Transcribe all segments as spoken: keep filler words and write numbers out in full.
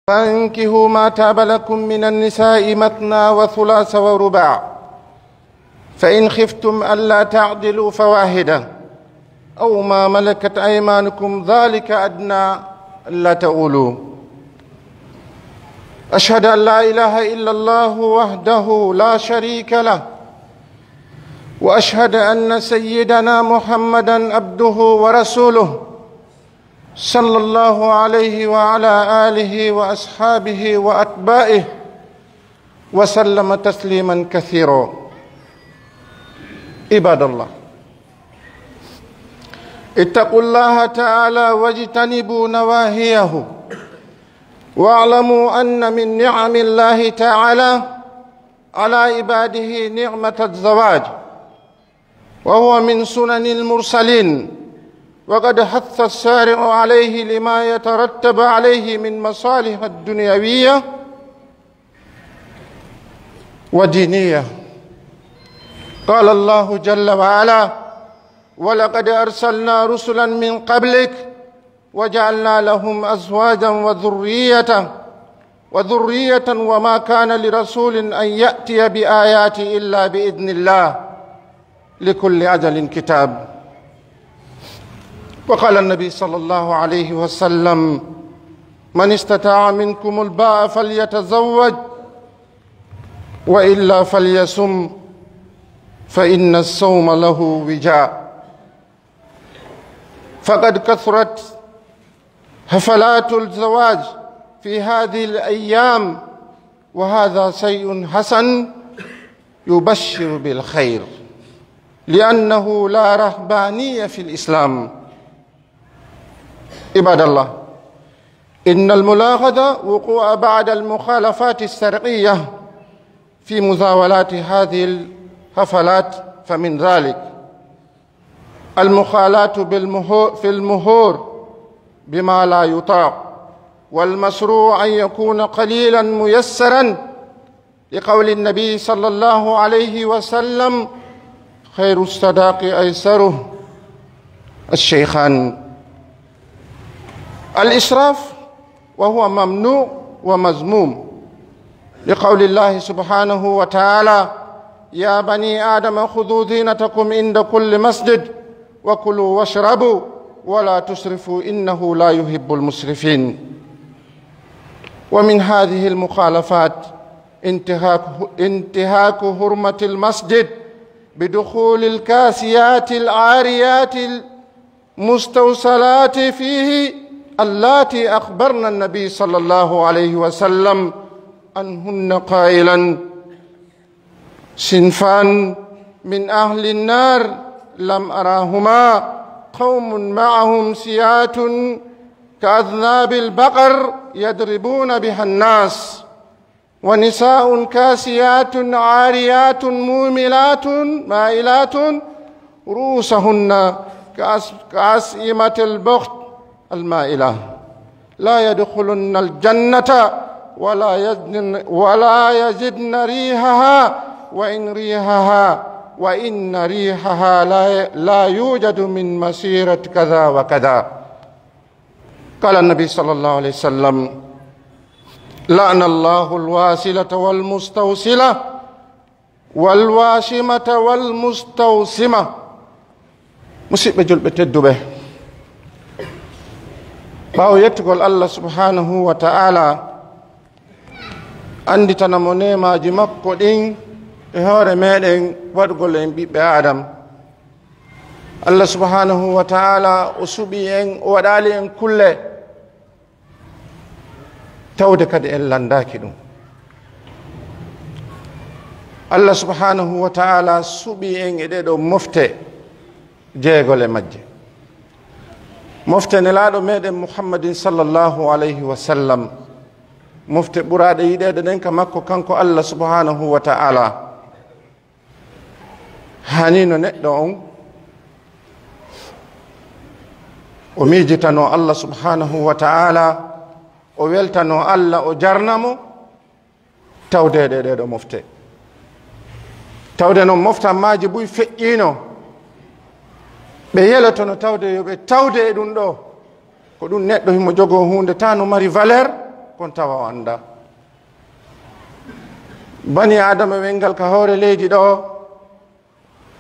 فانكحوا ما طاب لكم من النساء مثنى وثلاث ورباع، فإن خفتم ألا تعدلوا فواحدة أو ما ملكت أيمانكم ذلك أدنى ألا تعولوا. أشهد أن لا إله إلا الله وحده لا شريك له، وأشهد أن سيدنا محمدا عبده ورسوله، صلى الله عليه وعلى آله وأصحابه وأتباعه وسلم تسليما كثيرا. عباد الله، اتقوا الله تعالى واجتنبوا نواهيه، واعلموا أن من نعم الله تعالى على عباده نعمة الزواج، وهو من سنن المرسلين، وقد حث الشارع عليه لما يترتب عليه من مصالح دنيوية ودينية. قال الله جل وعلا: "ولقد أرسلنا رسلا من قبلك وجعلنا لهم أزواجا وذرية، وذرية، وما كان لرسول أن يأتي بآيات إلا بإذن الله، لكل أجل كتاب." وقال النبي صلى الله عليه وسلم: "من استطاع منكم الباءة فليتزوج، وإلا فليصم، فإن الصوم له وجاء." فقد كثرت حفلات الزواج في هذه الأيام، وهذا شيء حسن يبشر بالخير، لأنه لا رهبانية في الإسلام. عباد الله، إن الملاحظة وقوع بعض المخالفات الشرعية في مزاولات هذه الحفلات، فمن ذلك المخالات بالمهو-، في المهور بما لا يطاق، والمشروع أن يكون قليلا ميسرا، لقول النبي صلى الله عليه وسلم: "خير الصداق أيسره." الشيخان. الإسراف وهو ممنوع ومذموم، لقول الله سبحانه وتعالى: "يا بني آدم خذوا زينتكم عند كل مسجد وكلوا واشربوا ولا تسرفوا إنه لا يحب المسرفين." ومن هذه المخالفات انتهاك، انتهاك حرمة المسجد بدخول الكاسيات العاريات المستوصلات فيه، اللاتي أخبرنا النبي صلى الله عليه وسلم عنهن قائلا: "صنفان من أهل النار لم أراهما، قوم معهم سيات كأذناب البقر يضربون بها الناس، ونساء كاسيات عاريات مميلات مائلات رؤوسهن كأس-، كأسنمة البخت المائلة، لا يدخلن الجنة ولا يجدن، ولا يجدن ريحها، وإن ريحها، وإن ريحها لا، لا يوجد من مسيرة كذا وكذا." قال النبي صلى الله عليه وسلم: "لعن الله الواصلة والمستوصلة والواشمة والمستوشمة." Musidɓe julɓe tedduɓe, ɓaawo yettugol Allah subhanahu wa ta'ala, annditana mo neemaaji makko ɗin e hoore meɗen, waɗugol en ɓiɓɓe Aadam, Allah subhanahu wa ta'ala o suɓi en, o waɗali en kulle, tawde kadi en lanndaaki ɗum. Allah subhanahu wa ta'ala suɓi en e ɗeɗo mofte, jeegole majje. Mofte Nelaaɗo meɗen Muhammadin sallallahu alayhi wa sallam, mofte ɓuraaɗe yiɗeede ɗen ka makko, kanko Allah subhanahu wa ta'ala. Hanino neɗɗo on o miijitano Allah subhanahu wa ta'ala, o weltano Allah, o jarna mo, tawde e ɗeɗo mofte. Tawde noon moftammaaji buy feƴƴiino, ɓe yelotono tawde yo ɓe tawde e ɗum ɗo. Ko ɗum neɗɗo himo jogoo huunde taa no mari valeur, kon tawa o anndaa. Bani Aadama wenngal ka hoore leydi ɗo,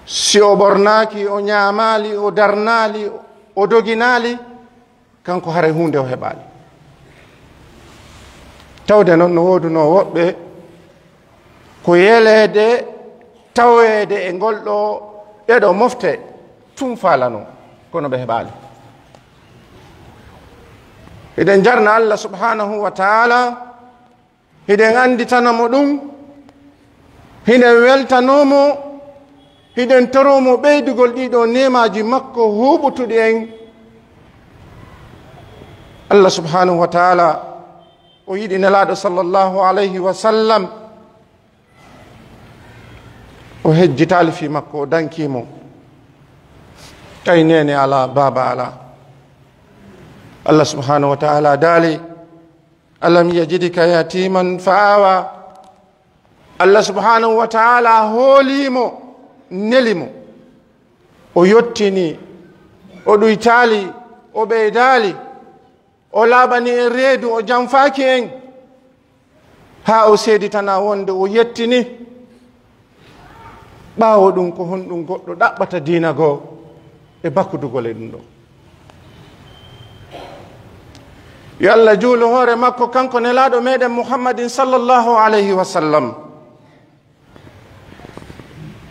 si o ɓornaaki, o ñaamaali, o darnaali, o doginaali, kanko haray huunde o heɓaali. Tawde noon no woodunoo woɓɓe ko yeleede, taweede e ngol ɗo, ɗee ɗo mofte tun faalanoo, kono ɓe heɓaali. Hiɗen jarna Allah subhanahu wa ta'ala, hiɗen annditana mo ɗum, hiɗen weltanoo mo, hiɗen toroo mo ɓeydugol ɗii ɗo neemaaji makko huuɓutuɗi en. Allah subhanahu wa ta'ala, o yiɗi Nelaaɗo sallallahu alayhi wa sallam, o hejjitaali fii makko, o dankii mo. Tawi neene alaa, baaba alaa. Allah subhanahu wa ta'ala daali, "Alam yajidka yatiman fa awa." Allah subhanahu wa ta'ala hoolii mo, neli mo. O yottini, o ɗuytaali, o ɓeydaali, o laaɓani en reedu, o janfaaki en, haa o seeditana wonde o yettini. Ɓaawo ɗum, ko honɗum goɗɗo ɗaɓɓata diina goo e bakkudugol e ɗum ɗo? Yo Allah juulu hoore makko, kanko Nelaaɗo meɗen Muhammadin sallallahu alayhi wa sallam,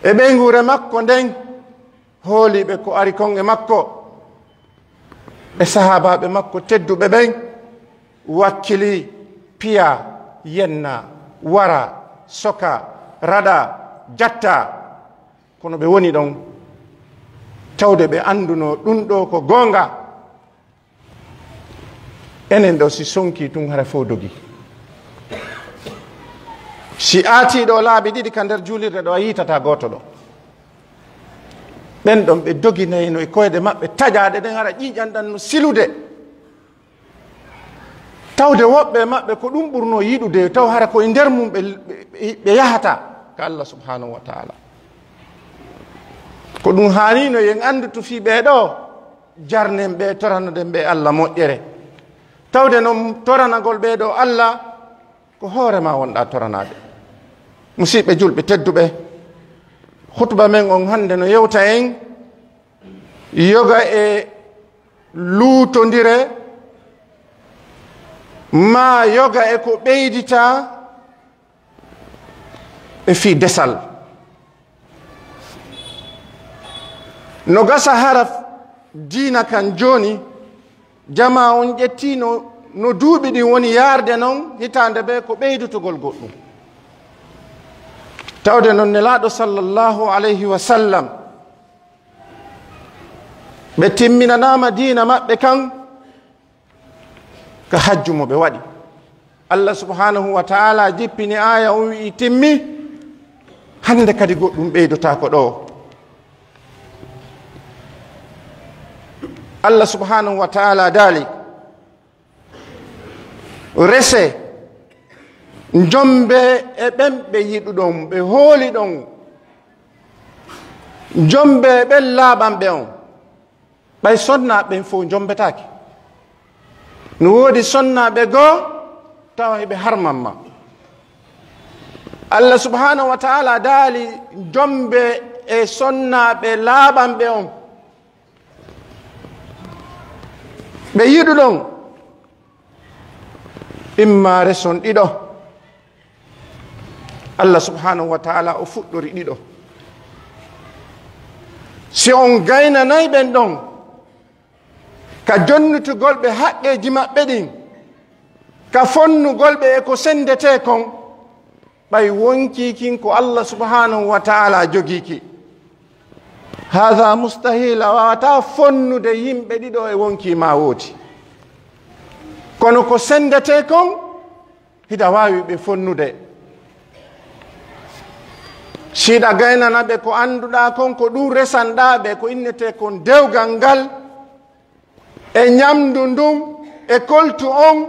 e ɓeynguure makko nden, hooliiɓe ko ari kon e makko, e sahaabaaɓe makko tedduɓe ɓen, wakkili, piya, yenna, wara, soka, raɗa, jatta. Kono ɓe woni ɗon, tawde ɓe anndunoo ɗum ɗo ko goonga. Enen ɗo, si sonkii tun, hara fof dogi. Si aatii ɗo laabi ɗiɗi ka nder juulirde ɗo, a yiitataa gooto ɗo. Ɓen ɗon ɓe doginayno e koyɗe maɓɓe taƴaaɗe ɗen, hara ƴiiƴan ɗan no silude. Tawde woɓɓe e maɓɓe ko ɗum ɓurnoo yiɗude, taw hara ko e nder mum ɓe, ɓe, ɓe yahata ka Allah subhanahu wa ta'ala. Ko ɗum haanino yen anndutu fii ɓee ɗo, jarnen ɓe, toranoden ɓe Allah moƴƴere. Tawde noon toranagol ɓee ɗo Allah, ko hoore ma wonɗaa toranaade. Musiɓɓe julɓe tedduɓe, hutuba men on hannde no yewta en yoga e luutondire, maa yoga e ko ɓeyditaa e fii desal. No gasa hara diina kan jooni, jamaa on ƴettii no, no duuɓi ɗin woni yaarde non, hitaande bee ko ɓeydutugol goɗɗum. Tawde non Nelaaɗo sallallahu alayhi wa sallam, ɓe timminanaama diina maɓɓe kan ka hajju mo ɓe waɗi. Allah subhanahu wa ta'ala jippini aaya, o wi'i, "Timmi, hannde kadi goɗɗum ɓeydotaako ɗo." Allah subhanahu wa ta'ala daali, "Rese, njombe e ɓen ɓe yiɗuɗon, ɓe hooliɗon, njombe e ɓen laaɓanɓe on." Ɓay sonnaaɓe ɓen fof njombetaake. No woodi sonnaaɓe goo tawa hiɓe harman ma. Allah subhanahu wa ta'ala daali njombe e sonnaaɓe laaɓanɓe on. Ɓe yiɗuɗon imma reson ɗiɗo. Allah subhanahu wa ta'ala o fuɗɗori ɗiɗo. Si on gaynanay ɓen ɗon ka jonnitugol ɓe haqqeeji maɓɓe ɗin, ka fonnugol ɓe e ko senndetee kon, ɓay wonkii kin ko Allah subhanahu wa ta'ala jogii ki. Haadha mustahil, a waawataa fonnude yimɓe ɗiɗo e wonkii maa wooti. Kono ko senndetee kon, hiɗa waawi ɓe fonnude. Si hiɗa gaynana ɓe ko annduɗaa kon, ko ɗum resanɗaa ɓe, ko innetee kon dewgal ngal, e ñamndu ndun, e koltu on,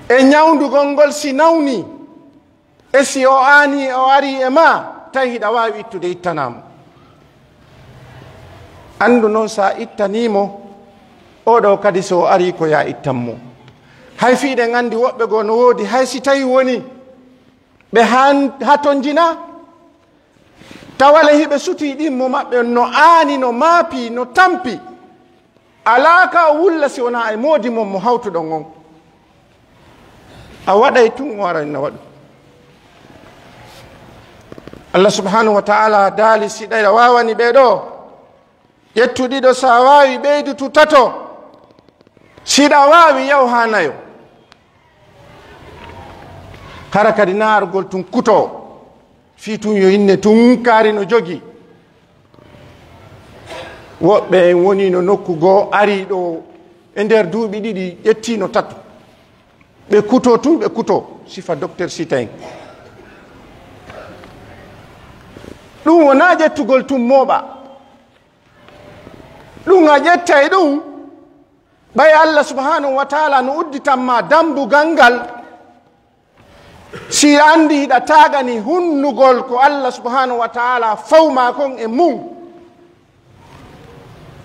e ñawndugol ngol si nawnii, e si o aanii, o arii e maa, tawi hiɗa waawi ittude, ittanaa mo. Anndu non, so a ittanii mo, oo ɗoo kadi, so o arii, ko yo a ittan mo. Hay fii ɗen anndi woɓɓe goo no woodi, hay si tawi woni ɓe han-, hatonjina, tawale hiɓe sutii ɗimmo maɓɓe no aani, no maapi, no tampi. Alaa ka o wulla si wonaa e moodi mon mo hawtuɗon on. A waɗay tun, o aray na waɗu. Allah subhanahu wa ta'ala daali, si ɗa waawani ɓee ɗoo, ƴettu ɗiɗo, si a waawi ɓeydu tu tato, si ɗa waawi yaw haa nayo. Hara kadi naargol tun kuto, fii tun yo inne tun kaari no jogi. Woɓɓe en woniino nokku goo, arii ɗoo e nder duuɓi ɗiɗi, ƴettiino tato. Ɓe kuto tun, ɓe kuto, sifa docteur Sitayen. Ɗun wonaa ƴettugol tun mooɓa. Ɗun a ƴettay ɗun, ɓay Allah subhanahu wa ta'ala no udditan ma dambugal ngal, si anndi hiɗa taagani hunnugol ko Allah subhanahu wa ta'ala fawma kon e mun.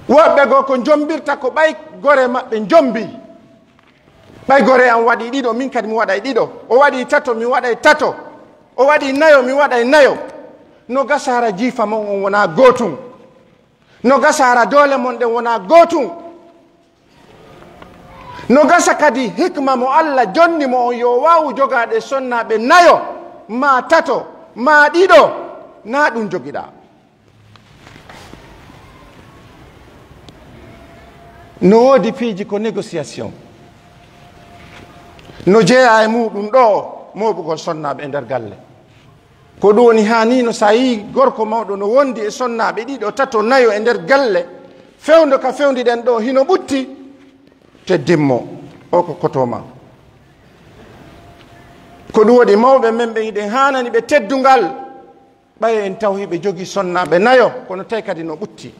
Woɓɓe goo ko njombirta ko ɓay gore maɓɓe njombi. Ɓay gore an waɗi ɗiɗo, min kadi mi waɗay ɗiɗo. O waɗi tato, mi waɗay tato. O waɗi nayo, mi waɗay nayo. No gasa hara jiifa mon on wonaa gootun. No gasa hara doole mon ɗen wonaa gootun. No gasa kadi hikma mo Allah jonni mo on yo waawu jogaade sonnaaɓe nayo, maa tato, maa ɗiɗo, naa ɗun jogiɗaa. No woodi piiji ko négociation. No jeyaa e muuɗun ɗoo mooɓugol sonnaaɓe e nder galle. Ko ɗun woni haa nii no si a yi'i gorko mawɗo no wondi e sonnaaɓe ɗiɗo, tato, nayo e nder galle, fewndo ka fewndiɗen ɗoo hino ɓutti, teddin mo, o ko koto ma. Ko ɗun waɗi mawɓe men ɓen hiɗen haanani ɓe teddungal, ɓay en taw hiɓe jogii sonnaaɓe nayo, kono tawi kadi no ɓutti.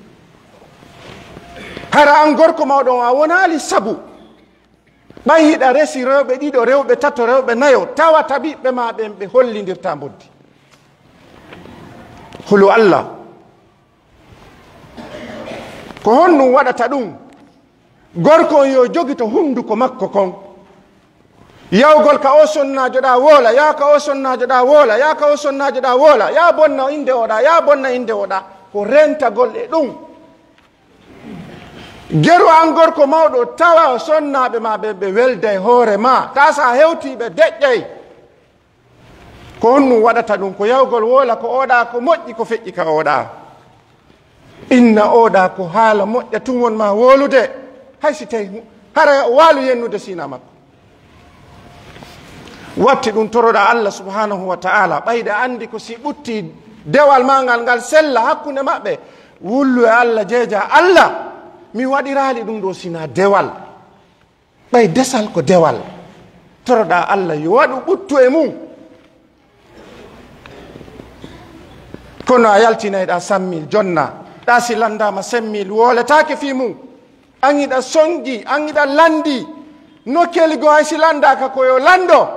Hara an gorko mawɗo on a wonaali sabu. Ɓay hiɗa resi rewɓe ɗiɗo, rewɓe tato, rewɓe nayo, tawata ɓiɓɓe maa ɓen ɓe hollindirtaa mboddi. Hulu Allah. Ko honɗun waɗata ɗun? Gorko on yo jogito hunduko makko kon. Yawgol ka o sonnaajo ɗaa woola, yaa ka o sonnaajo ɗaa woola, yaa ka o sonnaajo ɗaa woola, yaa bonna innde o ɗaa, yaa bonna innde o ɗaa. Ko rentagol e ɗun. Geru an gorko mawɗo, tawa sonnaaɓe maa ɓen ɓe welday hoore maa, taa si a hewtii ɓe deƴƴay. Ko honɗun waɗata ɗun? Ko yawgol woola ko o ɗaa ko moƴƴi, ko feƴƴi ka o ɗaa. Inna o ɗaa ko haala moƴƴa tun won maa woolude, hay si tawi hara o waalu yennude siinaa makko. Watti ɗun toroɗaa Allah subhanahu wa ta'ala, ɓay ɗa anndi ko si ɓuttii dewal maa ngal, ngal sella hakkunde maɓɓe, wullu e Allah, jeejaa Allah, mi waɗiraali ɗun ɗoo sinaa dewal. Ɓay desal ko dewal, toroɗaa Allah yo waɗu ɓuttu e mun. Kono a yaltinayɗaa sammil, jonnaa, ɗaa si lanndaama semmil, wooletaake fii mun. An hiɗa sonngi, an hiɗa lanndii. Nokkeeli goo hay si lanndaaka ko yo lanndo.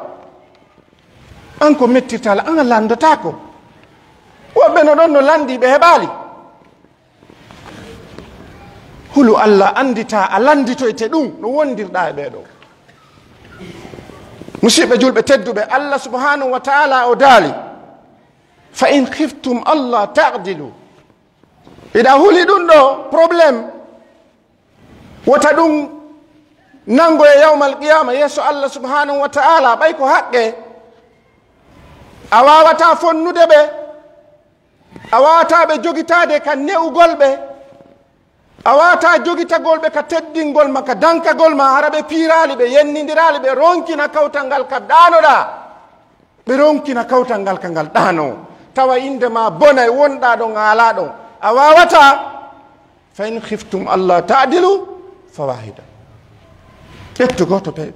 An ko mettirtaa la, an a lanndotaako. Woɓɓe no ɗon no lanndii, ɓe heɓaali. Hulu Allah, annditaa a lannditoyte ɗun no wondirɗaa e ɓee ɗoo. Musiɓɓe julɓe tedduɓe, Allah subhanahu wa ta'ala o daali, "Fa in khiftum Allah ta'dilu." Hiɗa huli ɗun ɗoo problème, wota ɗun nanngoye yawmal qiyaama yeeso Allah subhanahu wa ta'ala, ɓay ko haqqe, a waawataa fonnude ɓe. A waawataa ɓe jogitaade ka ne'ugol ɓe. A waawataa jogitagol ɓe ka teddingol ma, ka dankagol ma, hara ɓe piiraali, ɓe yennindiraali, ɓe ronkina kawtal ngal ka ɗaanoɗaa. Ɓe ronkina kawtal ngal ka ngal ɗaanoo. Tawa innde maa bonay, wonɗaa ɗon, a alaa ɗon. A waawataa. "Fa in khiftum Allah ta'dilu fa wahida." Ƴettu gooto pe.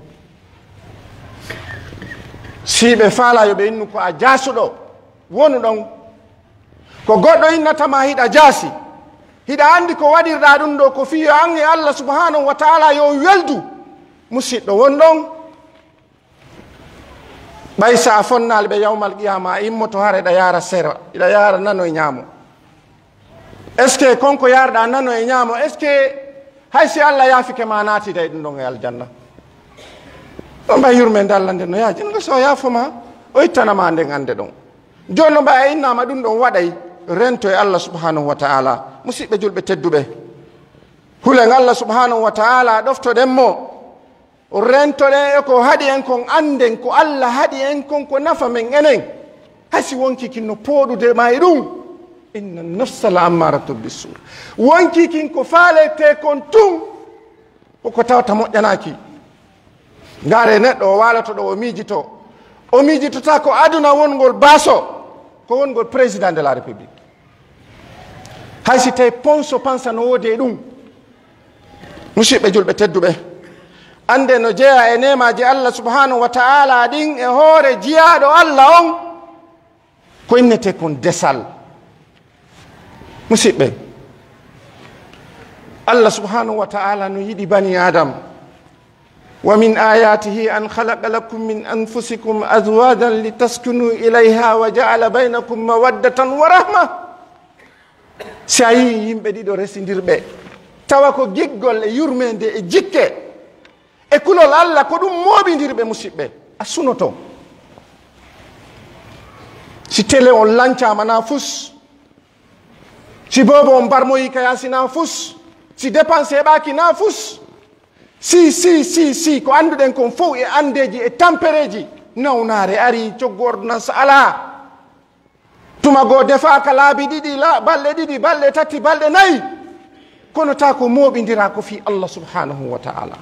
Si ɓe faalaa yo ɓe innu ko a jaasuɗo, wonu ɗon. Ko goɗɗo innata ma hiɗa jaasi, hiɗa anndi ko waɗirɗaa ɗun ɗoo ko fii yo an e Allah subhanahu wa ta'ala yo on weldu. Musiɗɗo, won ɗon. Ɓay si a fonnaali ɓe yawmal qiyaama, a immoto hara hiɗa yaara sera, hiɗa yaara nano e ñaamo. Est-ce que kon ko yaarɗaa nano e ñaamo, est-ce que hay si Allah yaafike ma, a naatiday ɗun ɗon e aljanna? Ɗon mbay yurmeende Allah nden no yaaji, no so o yaafo ma, o ittana ma nden annde ɗon. Jooni no mbay a innaama ɗum ɗon waɗay, rento e Allah subhanahu wa ta'ala. Musiɓɓe julɓe tedduɓe, hulen Allah subhanahu wa ta'ala, ɗoftoɗen mo, rentoɗen e ko haɗi en kon, annden ko Allah haɗi en kon ko nafa men enen. Hay si wonkii kin no pooɗude ma e ɗum, inna nafsa la ammaratun bissu. Wonkii kin ko faalete kon tun, ko ko tawata moƴƴanaaki. Ngaare neɗɗo o waaloto ɗo, o miijito. O miijitotaako aduna wongol baaso, ko wongol président de la république. Hay si tawi ponso pansa no woodi e ɗum. Musiɓɓe julɓe tedduɓe, annde no jeyaa e neemaaji Allah subhanahu wa ta'ala ɗin e hoore jiyaaɗo Allah on, ko innete kon desal. Musiɓɓe, Allah subhanahu wa ta'ala no yiɗi bani Adam. Wa min ayatihi an khalaqa lakum min anfusikum azwajan litaskunu ilayha wa ja'ala baynakum mawaddatan wa rahma. Si a yii yimɓe ɗiɗo resindirɓe, tawa ko giggol e yurmeende e jikke e kulol Allah, ko ɗum mooɓindirɓe, musiɓɓe, a sunoto. Si télé on lancaama na fus, si boobo on barmoyi ka yaasi na fus, si dépense heɓaaki na fus, si, si, si, si, ko annduɗen kon fow e andeeji e tampereeji, nawnaare ari, coggu ordonnance alaa. Tuma goo defaaka laabi ɗiɗi, la-, balɗe ɗiɗi, balɗe tati, balɗe nayi. Kono taa ko mooɓindiraa ko fii Allah subhanahu wa ta'ala.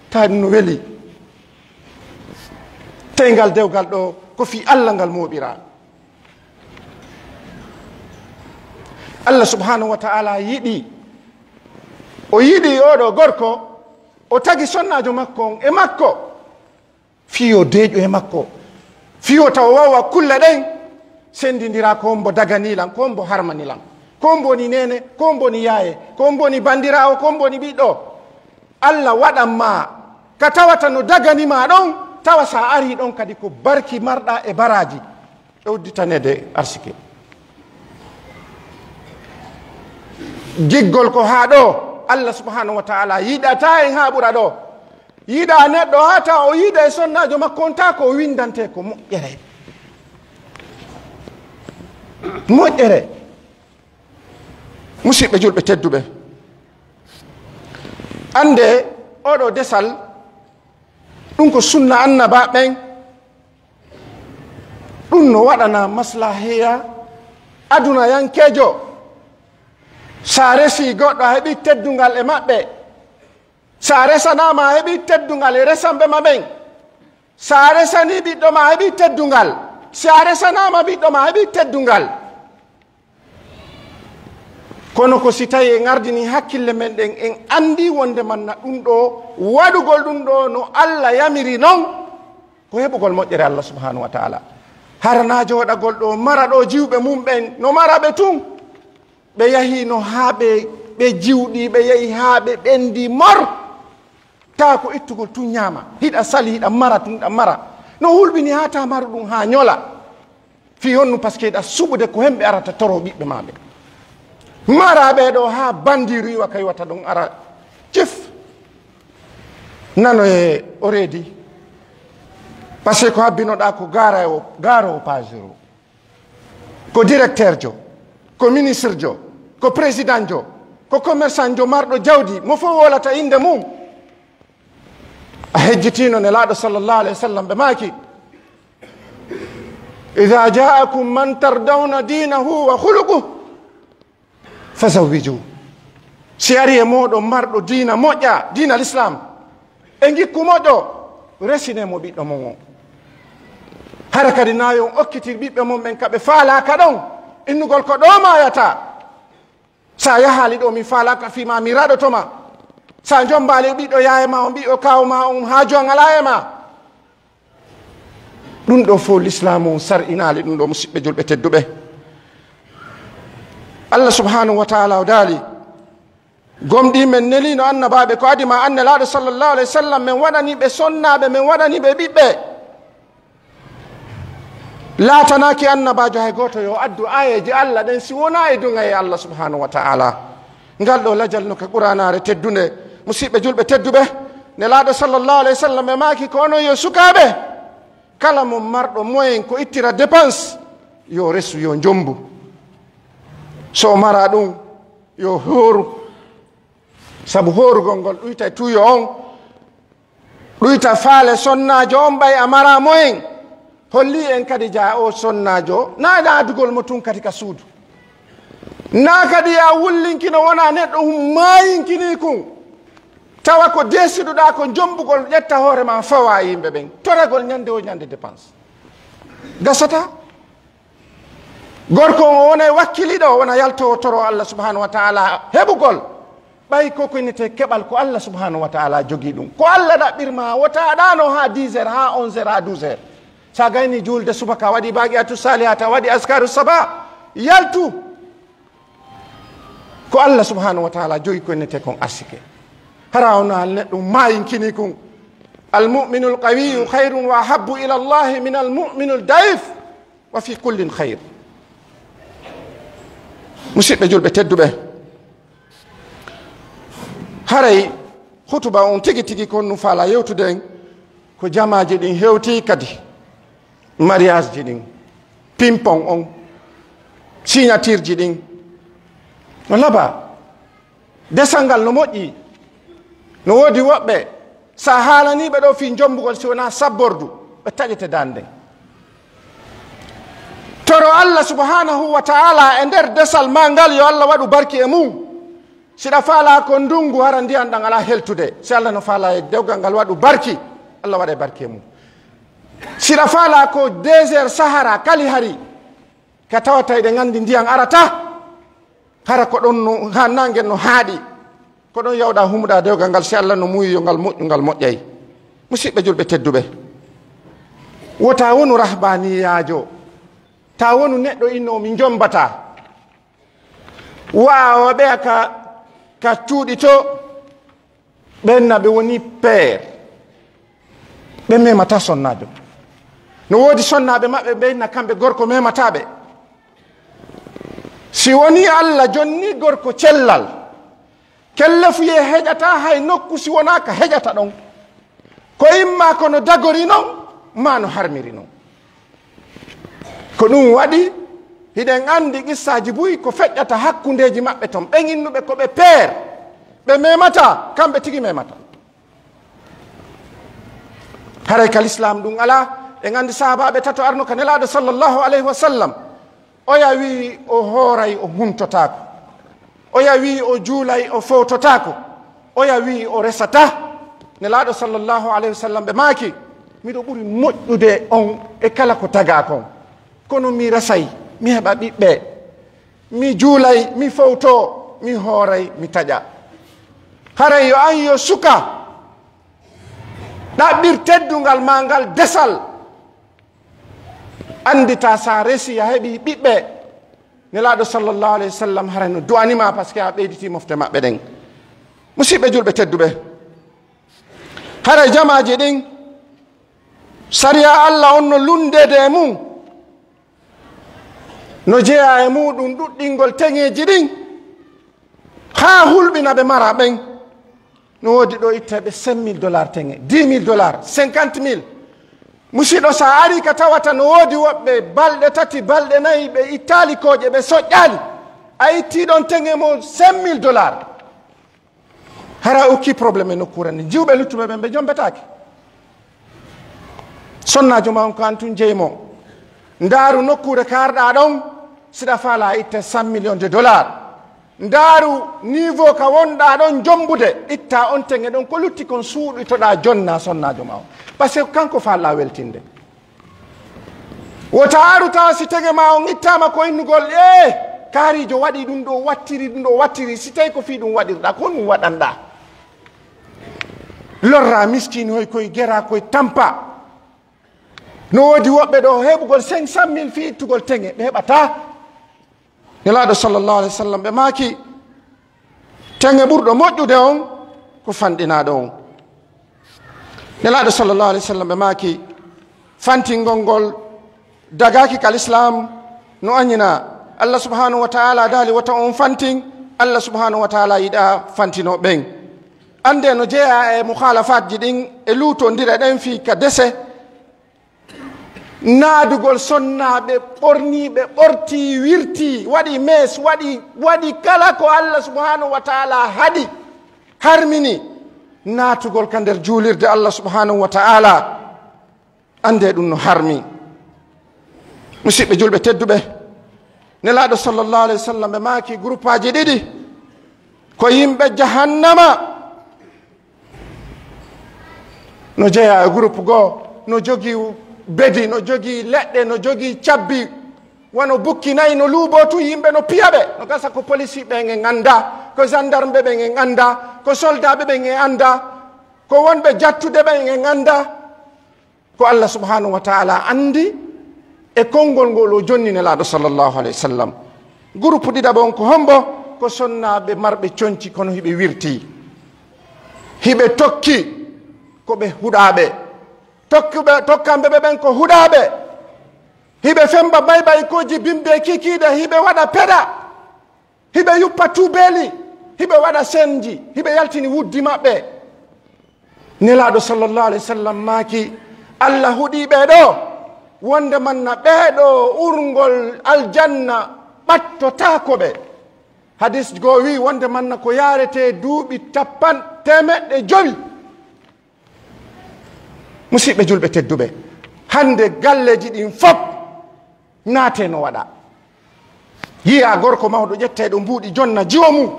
Taa ɗum no weli. Tawi ngal dewgal ɗo ko fii Allah ngal mooɓiraa. Allah subhanahu wa ta'ala yiɗi, o yiɗi oɗo gorko, o tagi sonnaajo makko on e makko. Fii yo deeƴu e makko, fii yo taw waawa kulle ɗen, senndindira ko hombo daganii lan, ko hombo harmani lan, ko hombo woni neene, ko hombo woni yaaye, ko hombo woni banndiraawo, ko hombo woni ɓiɗɗo. Allah waɗan ma ka tawata no dagani ma ɗon, tawa sa arii ɗon kadi ko barki marɗa e baraaji. E udditaneede arsike. Giggol ko haa ɗo, Allah subhanahu wa ta'ala yiɗata en haa ɓura ɗo. Yiɗa neɗɗo haa tawa o yiida e sonnaajo makko on, taa ko o winndante ko moƴƴere. Moƴƴere. Musiɓɓe julɓe tedduɓe, annde oɗo desal, ɗum ko sunna annaba ɓen. Ɗum no waɗana maslahiya adunayankeejo. Sa resi goɗɗo, a heɓi teddungal e maɓɓe. Sa resanaama, a heɓi teddungal e resanɓe ma ɓen. Sa resani ɓiɗɗo ma, a heɓi teddungal. Sa resanaama ɓiɗɗo ma, a heɓi teddungal. Kono ko si tawi en ardini hakkille men ɗen, en anndi wonde manna ɗum ɗo, waɗugol ɗum ɗo no Allah yamiri non, ko heɓugol moƴƴere Allah subhanahu wa ta'ala. Hara na jooɗagol ɗo, mara ɗo jiwɓe mum ɓen, no mara ɓe tun. Ɓe yahi no haa ɓe, ɓe jiwɗi, ɓe yahi haa ɓe ɓendi mor. Taa ko ittugol tun ñaama. Hiɗa sali, hiɗa mara tun, hiɗa mara. No hulɓini haa taa maru ɗum haa ñola. Fii honɗum? Parce que hiɗa suɓude ko hemɓe arata toro ɓiɓɓe ma ɓe. Mara ɓe ɗo haa bandiiru iwa ka iwata ɗon ara cif. Nano e o reedi. Parce que ko habbinoɗaa ko gaara o, gaaro o pajero. Ko directeur jo, ko ministre jo, ko président jo, ko commerçant jo marɗo jawdi, mo fof wolata innde mum. A hejjitino Nelaaɗo sallallahu alayhi wa sallam, ɓe maaki, "Idha ja'akum man tardawna dinahu wa khuluquhu, fazawwiju." Si ari e mooɗon marɗo diina moƴƴa, diina l'islam, e ngikku moƴƴo, resine mo ɓiɗɗo mon on. Hara kadi na yo on okkitir ɓiɓɓe mon ɓen ka ɓe faalaaka ɗon, innugol ko ɗo maayata. Sa yahaali ɗo mi faalaaka fii ma, mi raɗoto ma. Sa jombaali ɓiɗɗo yaaye ma on, ɓiɗɗo kaaw ma on, haaju an alaa e ma. Ɗum ɗo fof Lislaamu on sar'inaali ɗum ɗo, musiɓɓe julɓe tedduɓe. Allah subhanahu wa ta'ala o daali, gomɗii men neliino annabaaɓe ko adi ma, an Nelaaɗo sallallahu alayhi wa sallam, men waɗani ɓe sonnaaɓe, men waɗani ɓe ɓiɓɓe. Laatanaaki annabaajo hay gooto yo addu aayeeje Allah ɗen si wonaa e duŋayee Allah subhanahu wa ta'ala. Ngal ɗo lajal no ka Qur'aanaare teddunde, musiɓɓe julɓe tedduɓe. Nelaaɗo sallallahu alayhi wa sallam ɓe maaki, ko onon yo sukaaɓe, kala mo marɗo moyen ko ittira dépense, yo resu, yo jombu. So o mara ɗum, yo hooru. Sabu hoorugol ngol ɗuyta e tuuyo on, ɗuyta faale sonnaajo on, ɓay a mara moyen. Holli en kadi jaa o sonnaajo, na naadugol mo tun kadi ka suudu. Na kadi a wullinkino, wona neɗɗo hum maayinkini kun. Tawa ko desiduɗaa ko jombugol, ƴetta hoore ma fawa yimɓe ɓen. Toragol ñande o ñande dépense. Gasata. Gorko on o wona e wakkiliɗo, o wona yaltowo toro Allah subhanahu wa ta'ala heɓugol. Ɓay ko ko innete keɓal ko Allah subhanahu wa ta'ala jogi ɗum. Ko Allah ɗaɓɓirma, wota ɗano ha dix heures, ha onze heures, ha douze heures. Sa gayni julde subaka, waɗi baqiyatu salihat, waɗi askaru saba, yaltu. Ko Allah subhanahu wa ta'ala jogi ko innete kon arsike. Hara on al neɗɗo maayinkini kun. Al mu'minul qawiyyu khayrun wa ahabbu ila Allah min al mu'minul da'if. Wa fi kullin khayr. Musidɓe julɓe tedduɓe, haray hutuba on tigi tigi kon no faala yewtude en ko jamaaji ɗin hewti kadi, mariage ji ɗin, pimpon on, signature ji ɗin, no laba. Desal ngal no moƴƴi. No woodi woɓɓe, sa haalanii ɓe ɗo fii jombugol, si wonaa sabbordu, ɓe taƴete dande. Toro Allah subhanahu wa ta'ala e nder desal ma ngal, yo Allah waɗu barki e mum. Siɗa faala ko ndungu, hara ndiyan ɗan alaa heltude. Si Allah no faala e dewgal ngal waɗu barki, Allah waɗa barki e mum. Siɗa faala ko désert Sahara, Kalahari, ka tawata eɗen anndi ndiyan arata, hara ko ɗon no, ha nange no haaɗi. Ko ɗon yawɗa humuɗa dewgal ngal, si Allah no muuyi yo ngal moƴƴu, ngal moƴƴay. Musidɓe julɓe tedduɓe, wota wonu rahbaniyaajo, ta wonu neɗɗo inno min jombata. Waawa ɓeya ka, ka cuuɗi to, ɓen na ɓe woni peer. Ɓe memata sonnaajo. No woodi sonnaaɓe maɓɓe ɓen na kamɓe gorko memata ɓe. Si woni Allah jonni gorko cellal, kellefuye heƴata hay nokku si wona ka heƴata ɗon. Ko imma ko no dagori non, ma no harmiri non. Ko ɗum waɗi, hiɗen anndi qissaaji buy ko feƴƴata hakkundeeji maɓɓe ton. Ɓen innuɓe ko ɓe peer, ɓe memata, kamɓe tigi memata. Haray ka Lislaam ɗum alaa. En anndi sahaabaaɓe tato arno ka Nelaaɗo sallallahu alayhi wa sallam. Oya wi'i o hooray, o huntotaako. Oya wi'i o juulay, o fowtotaako. Oya wi'i o resata. Nelaaɗo sallallahu alayhi wa sallam ɓe maaki, miɗo ɓuri moƴƴude on e kala ko tagaa kon. Kono mi resay, mi heɓa ɓiɓɓe. Mi juulay, mi fowto, mi hooray, mi taƴa. Haray yo an yo suka, ɗaɓɓir teddungal ma ngal desal. Anndita sa resi a heɓi ɓiɓɓe. Nelaaɗo sallallahu alayhi wa sallam haray no du'anima, parce que a ɓeyditi mofte maɓɓe ɗen. Musidɓe julɓe tedduɓe, haray jamaaji ɗin, sariya Allah on no lunndede e mum, no jeyaa e muɗum ɗuɗɗingol teŋeeji ɗin, haa hulɓina ɓe mara ɓen. No woodi ɗo itta ɓe cinq mille dollars teŋe, dix mille dollars, cinquante mille. Musiɗɗo, sa ari ka tawata no woodi woɓɓe balɗe tati, balɗe nayi, ɓe ittaali kooƴe, ɓe soƴƴaali. A itti ɗon teŋe mo cinq mille dollars. Hara okki problème e nokkuure nde. Jiwɓe luttuɓe ɓen, ɓe jombetaake. Sonnaajo ma on ko an tun jeyi mo. Ndaaru nokkuure kaarɗaa ɗon, siɗa faala a itta cent millions de dollars. Ndaaru niveau ka wonɗaa ɗon jombude, itta on teŋe ɗon, ko lutti kon suuɗitoɗaa jonna sonnaajo ma on. Parce que kanko faala weltinde. Wota aru tawa si teŋe ma on ittama ko innugol, "Eh, kaarijo waɗi ɗum ɗo, wattiri ɗum ɗo, wattiri." Si tawi ko fii ɗum waɗirɗaa, ko ɗum waɗanɗaa. Lorra miskiin hoy koye gera, koye tampa. No woodi woɓɓe ɗo heɓugol cinq cent mille fii ittugol teŋe, ɓe heɓataa. Nelaaɗo sallallahu alayhi wa sallam ɓe maaki, teŋe ɓurɗo moƴƴude on ko fanɗinaaɗo on. Nelaaɗo sallallahu alayhi wa sallam ɓe maaki, fantingol ngol dagaaki ka Lislaam, no añina. Allah subhanahu wa ta'ala daali wota on fantin, Allah subhanahu wa ta'ala yiɗaa fantino ɓen. Annde no jeyaa e mukhalafatji ɗin e luutondire ɗen fii ka dese. Naadugol sonnaaɓe ɓorniiɓe, ɓortii, wirtii, waɗi mees, waɗi, waɗi kala ko Allah subhanahu wa ta'ala haɗi, harmini. Naatugol ka nder juulirde Allah subhanahu wa ta'ala. Annde ɗum no harmi. Musidɓe julɓe tedduɓe, Nelaaɗo sallallahu alayhi wa sallam ɓe maaki guruppaaji ɗiɗi ko yimɓe jahannama. No jeyaa e gurupu goo, no jogii bedi, no jogii leɗɗe, no jogii cabbi, wano bukki nayi, no luuboo tun, yimɓe no piya ɓe. No gasa ko polisiiɓe ɓen en anndaa, ko gendarmeɓe ɓen en anndaa, ko soldaaɓe ɓen en anndaa, ko wonɓe jattude ɓen en anndaa. Ko Allah subhanahu wa ta'ala anndi e konngol ngol o jonni Nelaaɗo sallallahu alayhi wa sallam. Gurupu ɗiɗaɓo on ko hombo? Ko sonnaaɓe marɓe conci kono hiɓe wirtii. Hiɓe tokki ko ɓe huɗaaɓe. Tokkuɓe, tokkanɓe ɓe ɓen ko huɗaaɓe. Hiɓe femba baybaykooji bimbe kikiiɗe, hiɓe waɗa peɗa. Hiɓe yuppa tuubeeli, hiɓe waɗa senji, hiɓe yaltini wuddi maɓɓe. Nelaaɗo sallallahu alayhi wa sallam maaki, Allah huɗii ɓee ɗoo, wonde manna ɓee ɗoo urngol aljanna ɓattotaako ɓe. Hadis goo wii, wonde manna ko yaaretee duuɓi tappan-, teemeɗɗe jowi. Musidɓe julɓe tedduɓe, hannde galleeji ɗin fof naatee no waɗa. Yiya gorko mawɗo ƴettee ɗo mbuuɗi jonna jiwo mum,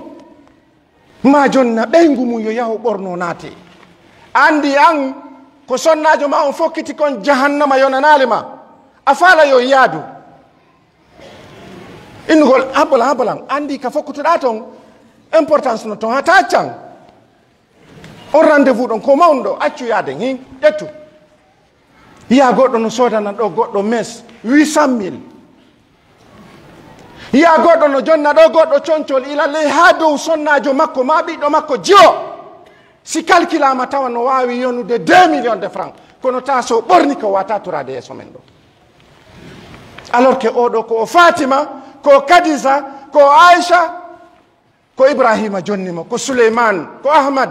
maa jonna ɓeyngu mum yo yahu ɓorno naatee. Anndi an ko sonnaajo maa on fokkiti kon jahannama yonanaali ma. A faala yo yaadu. Innugol, "Habolan, habolan, anndi ka fokkutuɗaa ton, importance no ton, hata can." On rendez-vous ɗon ko mawɗo, accu yaaden hin, ƴettu. Yiya goɗɗo no soodana ɗo goɗɗo mes huit cent mille. Yiya goɗɗo no jonna ɗo goɗɗo concol ila ley haa dow sonnaajo makko maa ɓiɗɗo makko jiwo. Si calculama tawa no waawi yonude deux millions de francs. Kono ta so ɓorni ko wata turaade yeeso men ɗo. Alors que oɗo ko o Fatima, ko o Khadija, ko o Aisha, ko Ibrahima jonni mo, ko Suleyman, ko Ahmad.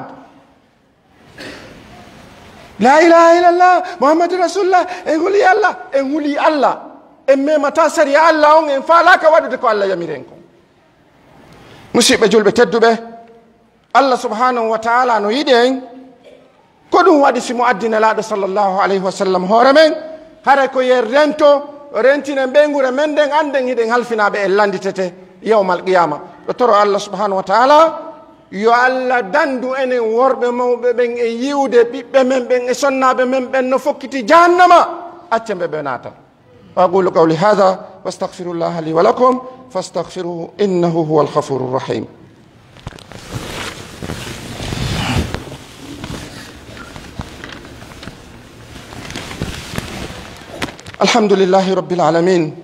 La ilaha illallah, Muhammadu Rasulullah, en huli Allah, en huli Allah. En memata sariya Allah on, en faalaka waɗude ko Allah yamiri en kon. Musidɓe julɓe tedduɓe, Allah subhanahu wa ta'ala no yiɗi en. Ko ɗum waɗi si mo addi Nelaaɗo sallallahu alayhi wa sallam hoore men, haray ko yen rento, rentinen ɓeynguure men nden, annden hiɗen halfinaaɓe en lannditete yawmal qiyama. Ɗo toro Allah subhanahu wa ta'ala, yo Allah dandu enen worɓe mawɓe ɓen e yi'ude ɓiɓɓe men ɓen e sonnaaɓe men ɓen no fokkiti jahannama, accen ɓe ɓe naata. وأقول قولي هذا وأستغفر الله لي ولكم فاستغفروه إنه هو الغفور الرحيم. الحمد لله رب العالمين.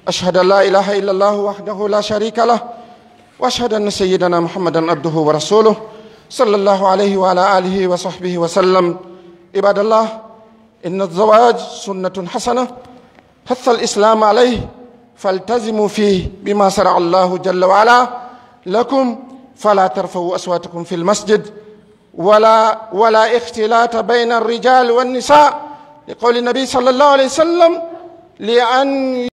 أشهد أن لا إله إلا الله وحده لا شريك له، وأشهد أن سيدنا محمدا عبده ورسوله، صلى الله عليه وعلى آله وصحبه وسلم. عباد الله، إن الزواج سنة حسنة حث الإسلام عليه، فالتزموا فيه بما شرع الله جل وعلا لكم، فلا ترفعوا أصواتكم في المسجد، ولا، ولا اختلاط بين الرجال والنساء، لقول النبي صلى الله عليه وسلم، لأن